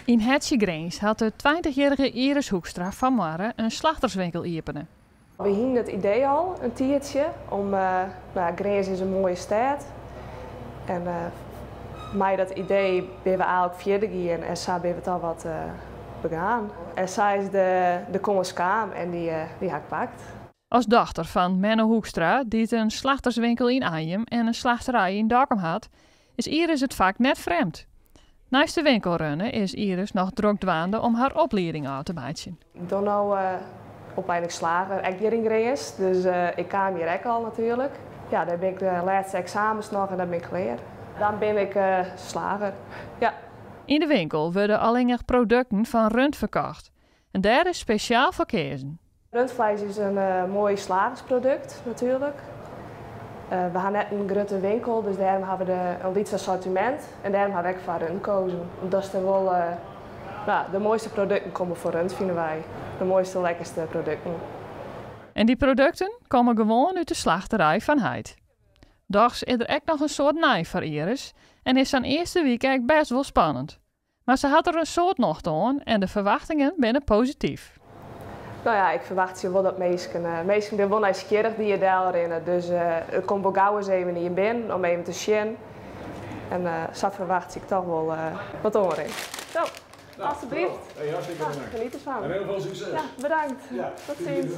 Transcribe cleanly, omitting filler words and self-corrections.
Yn hertsje Grins hat de tweintichjierrige Iris Hoekstra fan Moarre in slachterswinkel iepene. We hiene it idee al in tiidsje om, no ja, Grins is in moaie stêd en mei dat idee binne we eigentlik fierder gien en sa binne we toch wat begaan. En sa is de kâns kaam en dy ha ik pakt. As dochter fan Menno Hoekstra, dy't in slachterswinkel yn Anjum en in slachterij yn Dokkum hat, is Iris it fak net frjemd. Neist de winkel runne is Iris noch drok dwaande om har oplieding ôf te meitsjen. Ik doch no oplieding slager ek hjir yn Grins, dus ik kaam hjir ek al natuerlik. Ja, dêr bin ik de lêste eksamens noch en dan bin ik klear. Dan bin ik slager, ja. Yn de winkel wurde allinnich produkten fan rund ferkocht en dêr is spesjaal foar keazen. Rundfleis is in moai slagersprodukt natuerlik. We ha net in grutte winkel, dus dêrom ha we in lyts assortimint en dêrom ha we ek foar rund kozen. Omdat der wol, no, de moaiste produkten komme foar rund, fine wy. De moaiste, lekkerste produkten. En dy produkten komme gewoan út de slachterij fan heit. Dochs is der ek noch in soad nij foar Iris en is sa'n earste wike ek bêst wol spannend. Mar se hat der in soad nocht oan en de ferwachtingen binne posityf. No ja, ik ferwachtsje wol dat minsken, minsken binne wol nijsgjirrich dy't hjir delrinne. Dus it komt wol gau ris even ien binnen om even te sjen. En sa ferwachtsje ik toch wol wat oanrin. Zo, alsjeblieft. Hey, hartstikke bedankt. Geniet ervan. En heel veel succes. Ja, bedankt. Ja. Tot ziens.